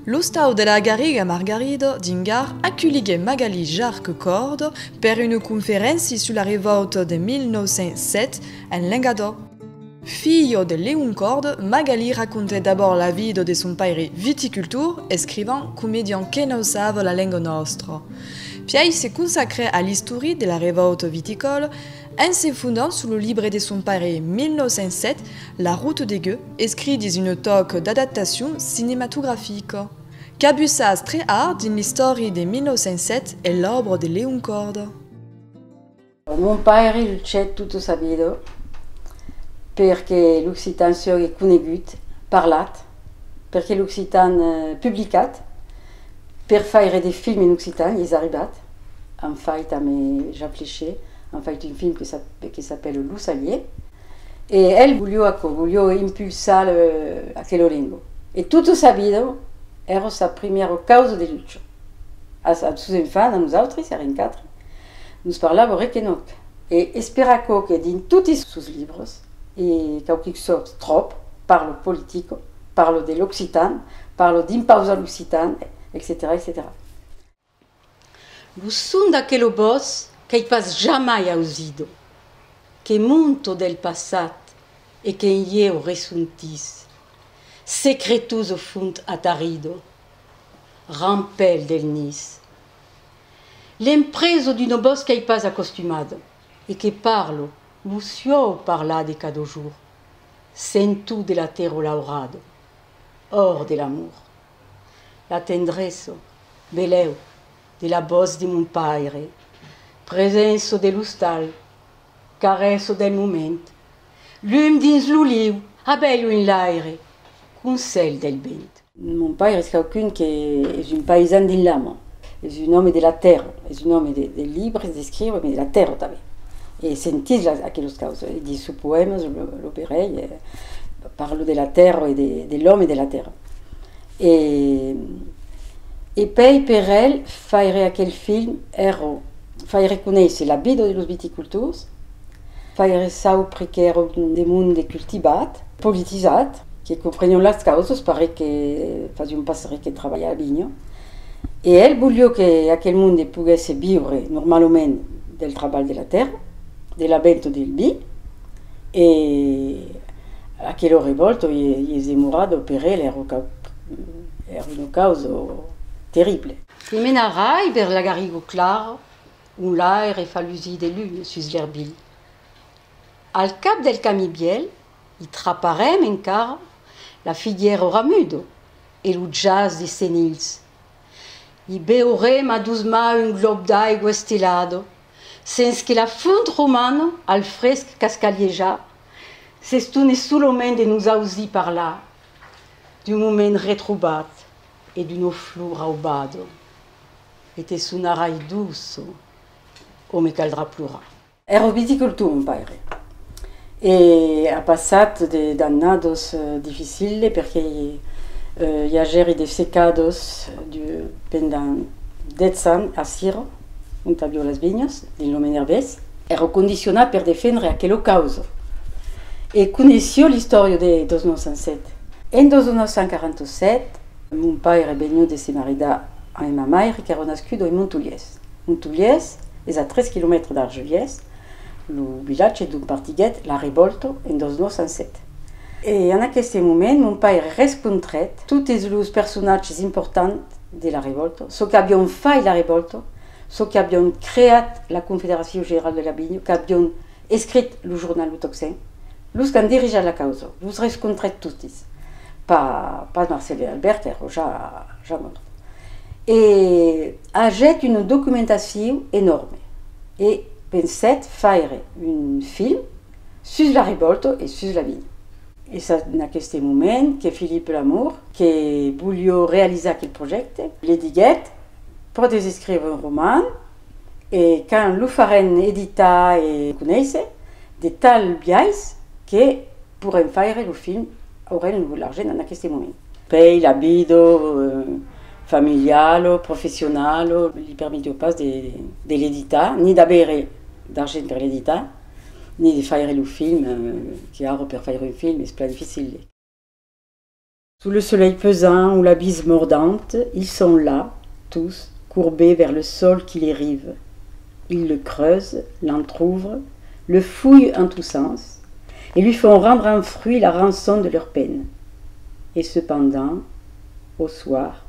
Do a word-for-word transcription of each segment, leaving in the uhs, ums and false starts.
L'ostau de la Garriga Margarida dins Gard aculhiguèt Magalí Jarque Còrda per una conferéncia sus la revòlta de mil nòu cents sèt en Lengadòc. Filha de Leon Còrda, Magalí racontèt d'abòrd la vida de son paire viticultor, escrivan, comedian qu'enauçava la lenga nòstra. Pièi se consacrèt a l'istòria de la revòlta viticòla en se fondant sus lo libre de son paire mil nòu cents sèt, La route des gueux, escrit dins una tòca d'adaptacion cinematografica. Cabussas tres arts dins l'istòria de mil nòu cents sèt e l'òbra de Leon Còrda. Mon paire luchèt tota sa vida per que l'occitan siague conegut, parlat, per que l'occitan, eh, publicat, per faire de films en occitan, i es arribat. An fait amb Jacques Fleischer, an fait un film que s'ap-, que s'apèla Lo Salièr. E el voliá aquò, voliá impulsar le, aquela lenga. E tota sa vida èra sa primièra causa de lucha. A, a sos enfants, a nosautres, èrem quatre, nos parlava res que nòc. E es per aquò que dins totes sos libres, e quauque còp tròp, parla politica, parla de l'occitan, parla d'impausar l'occitan, etcetèra, etcetèra. Lo son d'aquela votz qu'ai pas jamai ausida, que monta del passat e qu'en ieu ressontís, secretosa font atarida, rampèl del Nis. L'empresa d'una votz qu'ai pas acostumada e que parla lo sieu parlar de cada jorn, sentor de la tèrra laurada, òr de l'amor. La tendressa, belèu, de la votz de mon paire, presença de l'ostal, caressa del moment, lum dins lo liu, abelha en l'aire, consèl del vent. Mon paire es quauqu'un que es un paisan dins l'ama, es un òme de la tèrra, es un òme de, de libres, d'escriure, mas de la tèrra tanben. E sentís la, aquelas causas, e dins sos poèmas, lo, lo berèi, eh, parla de la tèrra e de, de l'òme de la tèrra. E, e pèi per el, faire aquel film èra faire conéisser la vida de los viticultors, faire saupre qu'èra de monde cultivat, politizat, que comprenián las causas, pareis que fasián pas res que trabalhar la vinha. E el voliá que aquel monde poguèsse viure normalament del trabalh de la tèrra, de la venta del vin, e aquela revòlta i, i es demorada per el, èra cau-, èra una causa terribla. Te menarai vers la Garriga Clara, ont l'aire fa lusir de lum sus l'erbilh. Al cap del camin vièlh, i traparem encara la figuièra ramuda e lo jaç de senilhs. I beurem a dos mans un glòb d'aiga estelada, sens que la font romana al fresc cascalhejar s'estone solament de nos ausir parlar d'un moment retrobat e d'una flor aubada. E te sonarai doça, o me caldrà plorar. Èra viticultor, mon paire. E a passat de, d'annadas, eh, dificilas, perque, eh, i agèri de secadas de, pendent dètz ans a Sira, ont aviá las vinhas, dins lo Menervés. Èra condicionat per defendre aquela causa. E coneissiá l'istòria de, dos nòu cents sèt. En dos nòu cents quaranta-sèt, mon paire veniá de se maridar amb ma maire, qu'èra nascuda en Montolièrs. Montolièrs es a tres quilomètres d'Argelièrs, lo vilatge d'ont partiguèt la revòlta en dos nòu cents sèt. E en aqueste moment, mon paire rescontrèt totes los personatges importants de la revòlta, çò qu'avián fait la revòlta, çò qu'avián creat la Confederacion Generala de la Vinha, qu'avián escrit lo jornal Lo Tocsin, los qu'an dirijat la causa, los rescontrèt totes. Pas, pas Marcel Albert, qu'èra ja, ja mòrt. E agèt una documentacion enòrma e pensèt faire un film sus la revòlta e sus la vinha. E es en aqueste moment que Philippe Lamour, que voliá realizar aquel projècte, li diguèt: "Pòdes escriure un roman, e quand lo farem editar e conéisser, de tal biais que porrem faire lo film, aurem lo, l'argent en aqueste moment." Pèi la vida, eh, familiala, professionala, li permetiá pas de, de l'editar, ni d'aver d'argent per l'editar, ni de faire lo film, eh, que ara per faire un film es plan dificile. Sous le soleil pesant ou la bise mordante, ils sont là, tous, courbés vers le sol qui les rive. Ils le creusent, l'entr'ouvrent, le fouillent en tous sens, et lui font rendre en fruits la rançon de leurs peines. Et cependant, au soir,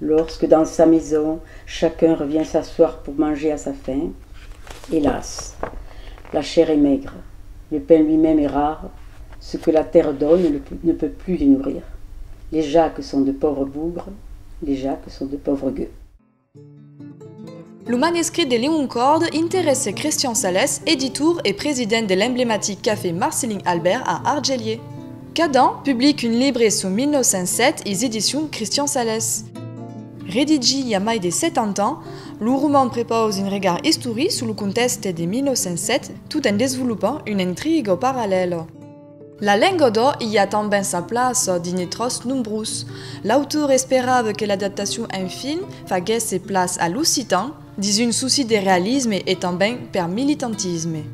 lorsque dans sa maison chacun revient s'asseoir pour manger à sa faim, hélas, la chair est maigre, le pain lui-même est rare, ce que la terre donne ne peut, ne peut plus les nourrir. Les Jacques sont de pauvres bougres, les Jacques sont de pauvres gueux. Lo manuscrit de Leon Corde interèssa Christian Salès, editor e president de l'emblematic cafè Marcelin Albert a Argelier. Cada an publica un libre sus mil nòu cents sèt, is edicions Christian Salès. Redigit i a mai de setanta ans, lo roman prepausa un regard istoric sus lo contèxte de mil nòu cents sèt, tot en desvolopant una intriga parallèla. La lenga d'òc i a tanben sa plaça dins de tròç nombrós. L'autor esperava que l'adaptacion en film faguèsse plaça a l'occitan, dins un soci de realisme e tanben per militantisme.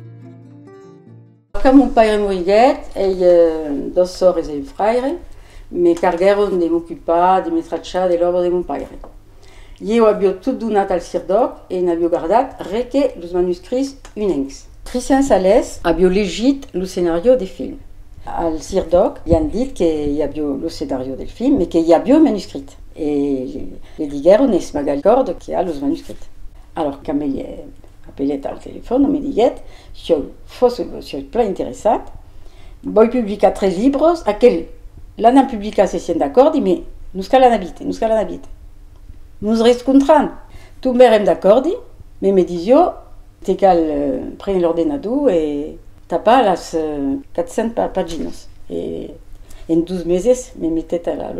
Quand mon paire moriguèt, ai, eh, doas sòrres e un fraire, me carguèron de m'ocupar, de me trachar de l'òbra de mon paire. Ieu aviá tot donat al CIRDÒC e n'aviá gardat res que los manuscrits unencs. Christian Salès aviá legit lo scenariò de film. Al CIRDÒC i an dit que i aviá lo scenariò del film, mas que i aviá un manuscrit. E li, li diguèron: "Es Magali Corde qui a los manuscrits." Alors, quand me li apelèt al telefòn, me diguèt: "Siáu fòrça, siáu plan interessat, vòli publicar tres libres, aquel l'anam publicar se sèm d'acòrdi, mas nos cal anar vite, nos cal anar vite. Nos rescontram." Tombèrem d'acòrdi, mas me disiá: "Te cal, eh, prene l'ordenador e tapar las, eh, quatre cents pa-, paginas." E en dos meses me metèt a la,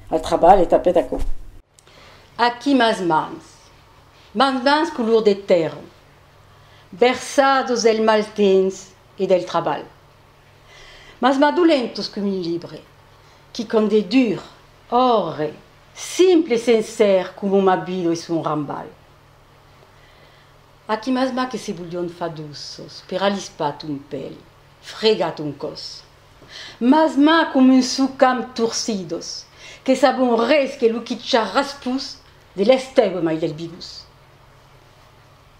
al trabalh e tapèt aquò. Aquí mas mans, mas mans color de tèrra, versadas del mal temps e del trabalh. Mas mas dolentas com un libre, quicòm de dur, òrre, simple e sencèr coma ma vida e son rambalh. Aquí mas mas que se volián far doças per alispar ton pèl, fregar ton còs. Mas mas com un socam torcidas, que sabon res que lo quichar raspós de l'estèva mai del bigós.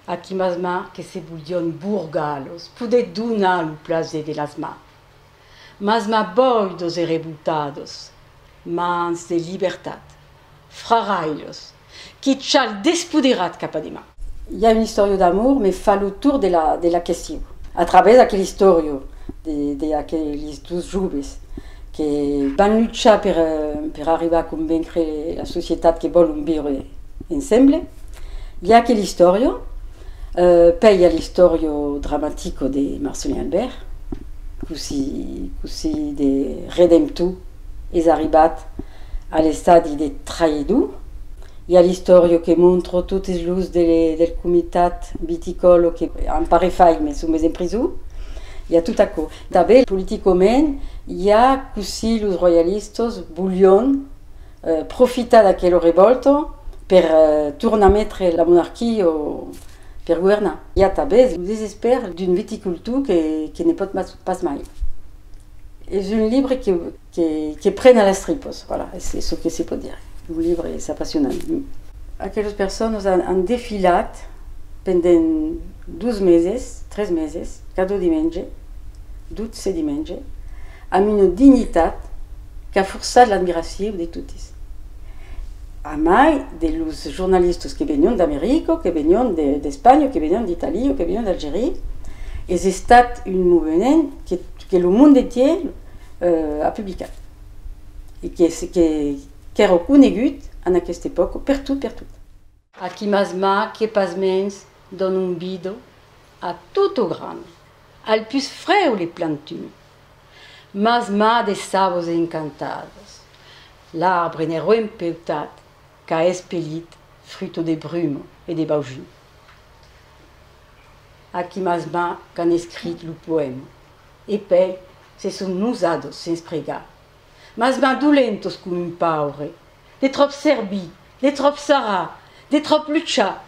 Aquí mas mas que se volián borgalas, poder donar lo plaser de las mans. Mas mas bòidas e revoltadas, mans de libertat, frarailas, quichal despoderat cap a deman. I a una istòria d'amor, mas fa lo torn de la, de la question. A travèrs d'aquela istòria de, de aqueles dos joves que van luchar per, eh, per arribar a convencre la societat que vòlon viure ensemble, i a aquela istòria, eh, pèi i a l'istòria dramatica de Marcelin Albert, cossí, cossí de redemptor es arribat a l'estadi de traïdor. I a l'istòria que montra totes los de, del comitat viticòla que an pas res fait, mas son mes en prison. I a tot aquò. Tanben, politicament, i a cossí los royalistas volián, eh, profitar d'aquela revòlta per, eh, tornar metre la monarquia per governar. I a tanben lo desespèr d'un viticultor que, que ne pòt mas, pas mai. Es un libre que, que, que pren a las tripas, voilà, es, es çò que se pòt dire. Un libre es apassionant. Aquelas personas an, an desfilat pendent dos meses, tres meses, cada dimenge, dotze dimenge, amb una dignitat qu'a forçat l'admiracion de totes. Amai de los jornalistas que venián d'America, que venián de, d'Espanha, que venián d'Itàlia, que venián d'Algeria, es estat un movement que, que lo mond entièr, eh, a publicat. E que, que, qu'èra conegut en aquesta epòca pertot, pertot. Aquí mas mas que pasmens dònan vida a tot au gran, al pus frèu le plantum. Mas mas de sabas encantadas, l'arbre n'èra empeutat qu'a espelit fruta de bruma e de baujum. Aquí mas mas qu'an escrit lo poèma, e pèi se son nosadas sens pregar. Mas mas dolentas com un paure, de tròp servir, de tròp sarrar, de tròp luchar,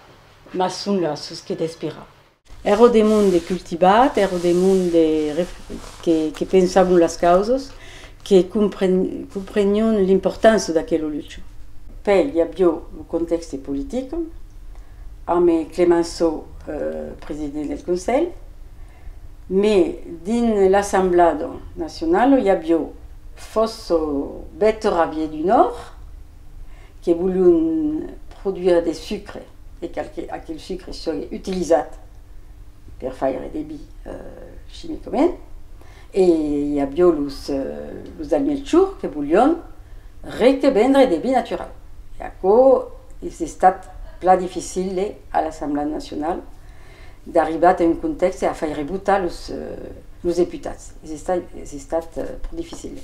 mas son las sus que d'esperar. Èra de monde cultivat, èra de monde ref-, que, que pensavan las causas, que compren-, comprenián l'importança d'aquela lucha. Puèi i aviá lo contèxte politic, amb Clemenceau, eh, president del Conselh, mai dins l'Assemblada Nacionala i aviá fòrça bèteravièrs du Nòrd que volián produire de sucre e que aquel, aquel sucre sigue utilizat per faire de vin, eh, chimicament, e i aviá los, eh, los del Melchor que volián res que vendre de vin natural. E aquò es estat plan dificile a l'Assemblada Nacionala d'arribar a un contèxte a faire votar los, eh, los deputats. Es estat, es estat, eh, pro dificile.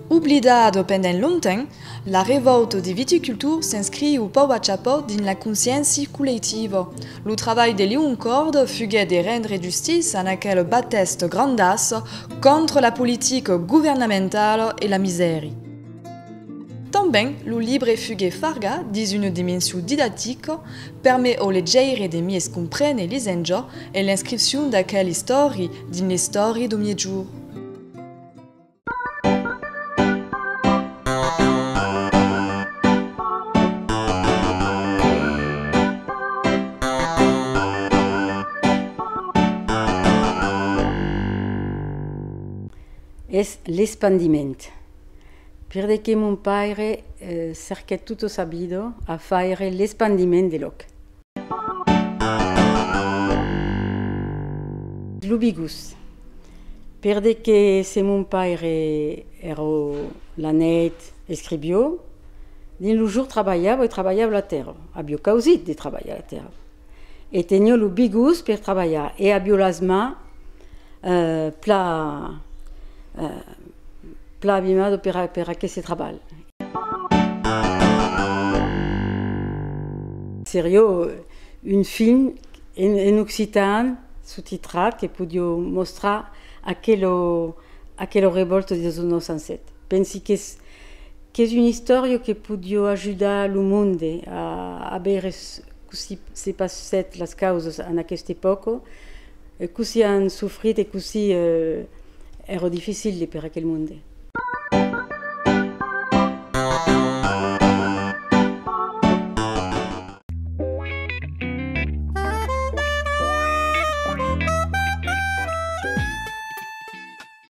Oblidada pendent longtemps, la revòlta de viticultors s'inscriu pauc a cha pauc dins la consciéncia collectiva. Lo trabalh de Leon Corde fuguèt de rendre justícia a aquela batèsta grandassa contra la politica governamentala e la misèria. Tanben, lo libre fuguèt fargat dins una dimension didactica, permet au legeire de mies comprene les enjòcs e l'inscripcion d'aquela istòria dins l'istòria dau Miègjorn. Es l'espandiment. Per de que mon paire, eh, cerquèt tota sa vida a faire l'espandiment de l'òc. Lo bigós. Per de que se mon paire èra la nèit escriviá, dins lo jorn trabalhava e trabalhava la tèrra. Aviá causit de trabalhar la tèrra. E teniá lo bigós per trabalhar e aviá las mans, eh, pla, eh, pla abimada per, per aqueste trabalh. Seriá un film en, en occitan sotitrat que podiá mostrar aquela, aquela revòlta de dos mila sèt. Pensi qu'es, qu'es una istòria que podiá ajudar lo monde a, a veire s-, cossí se passèt las causas en aquesta epòca, e cossí an sofrit e cossí, eh, èra dificile per aquel monde.